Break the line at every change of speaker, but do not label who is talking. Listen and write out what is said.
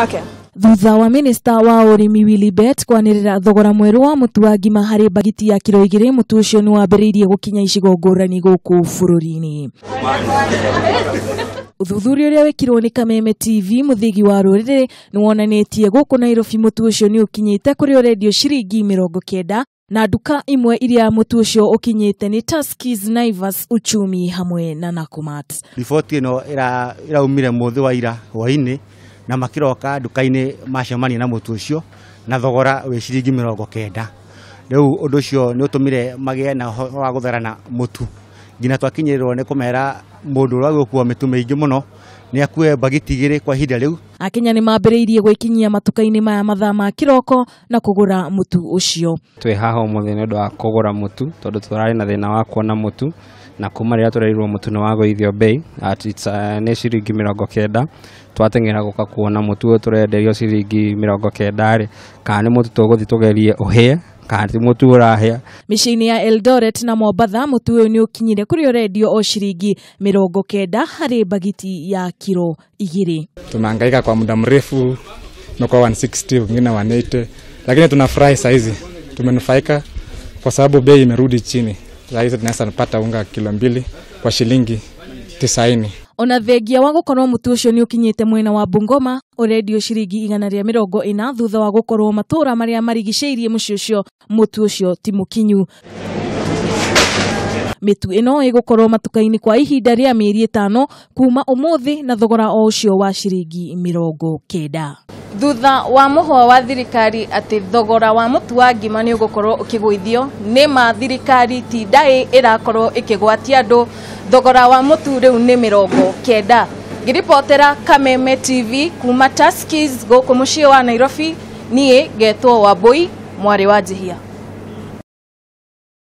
Okay.
Thutha wa minista wa ũrĩmi Willy Bett kwanĩrĩra thogora mwerũ wa mũtu wa ngima harĩ mbagiti ya kiro 2, mũtu ũcio nĩ wambĩrĩirie gũkinya icigo ngũrani gũkũ bũrũri-inĩ. Ũthuthuria ũrĩa wĩkirwo nĩ Kameme TV mũthĩgi wa rũrĩrĩ nĩ wonanĩtie gũkũ Nairobi mũtu ũcio nĩ ũkinyĩte kũrĩ ũrendio ciringi 90, na nduka imwe iria mũtu ũcio ũkinyĩte nĩ Tuskys, Naivas, Uchumi hamwe na Nakumatt.
Riboti ĩno ĩraumire mũthĩ wa ira hwainĩ, na makiroka nduka-inĩ macemania na mũtu ũcio na thogora wĩ ciringi 90. Rĩu ũndũ ũcio nĩ ũtũmire magĩe na ũhoro wa gũtherana mũtu, nginya twakinyĩrĩrwo nĩ kũmera mũndũ ũrĩa ũgũkua mĩtu mĩingĩ mũno nĩ akue mbagiti 2 kwa ihinda rĩu.
Akenya nĩ mambĩrĩirie gwĩkinyia matuka-inĩ maya mathaa ma kĩroko na kũgũra mũtu ũcio.
Twĩ haha ũmũthĩ nĩ ũndũ wa kũgũra mũtu, tondũ tũrarĩ na thĩna wa kuona mũtu, na kuma rĩrĩa tũrerirwo mũtu nĩ wagũithio bei at it's, nĩ ciringi 90. Twateng'era gũka kuona mũtu ũyũ tũrenderio ciringi 90 rĩ, kana nĩ mũtu tũgũthiĩ tũgerie ũhĩe kana ti mũtu ũrahĩa.
Mĩciĩ-inĩ ya Eldoret na Mombatha mũtu ũyũ nĩ ũkinyire kũrĩa ũrendio o ciringi 90 harĩ mbagiti ya kiro 2.
Tumehangaika kwa muda mrefu, imekuwa 160 wengine 180, lakini tunafurahi saizi tumenufaika kwa sababu bei imerudi chini. Saizi tunaweza kupata unga kilo 2 kwa shilingi 90.
Ona thengia wa gũkorwo mũtu ũcio nĩ ũkinyĩte mwena wa Bungoma ũrendio ciringi 140 thutha wa gũkorwo matũra marĩa marigicĩirie mũciĩ ũcio mũtu ũcio ti mũkinyu. Mĩtu ĩno ĩgũkorwo matuka-inĩ kwa ihinda rĩa mĩeri 5 kuma ũmũthĩ na thogora o ũcio wa ciringi 90.
Thutha wa mũhwa wa thirikari atĩ thogora wa mũtu wa ngima nĩ ũgũkorwo ũkĩgũithio, nĩ ma thirikari ti ndaĩ ĩrakorwo ĩkĩgwatia andũ. Thogora wa mũtu rĩu nĩ 90. Ngĩribotera Kameme TV kuma Tuskys gũkũ mũciĩ wa Nairobi, niĩ ngetwo Wambui mwarĩ wa Njihia.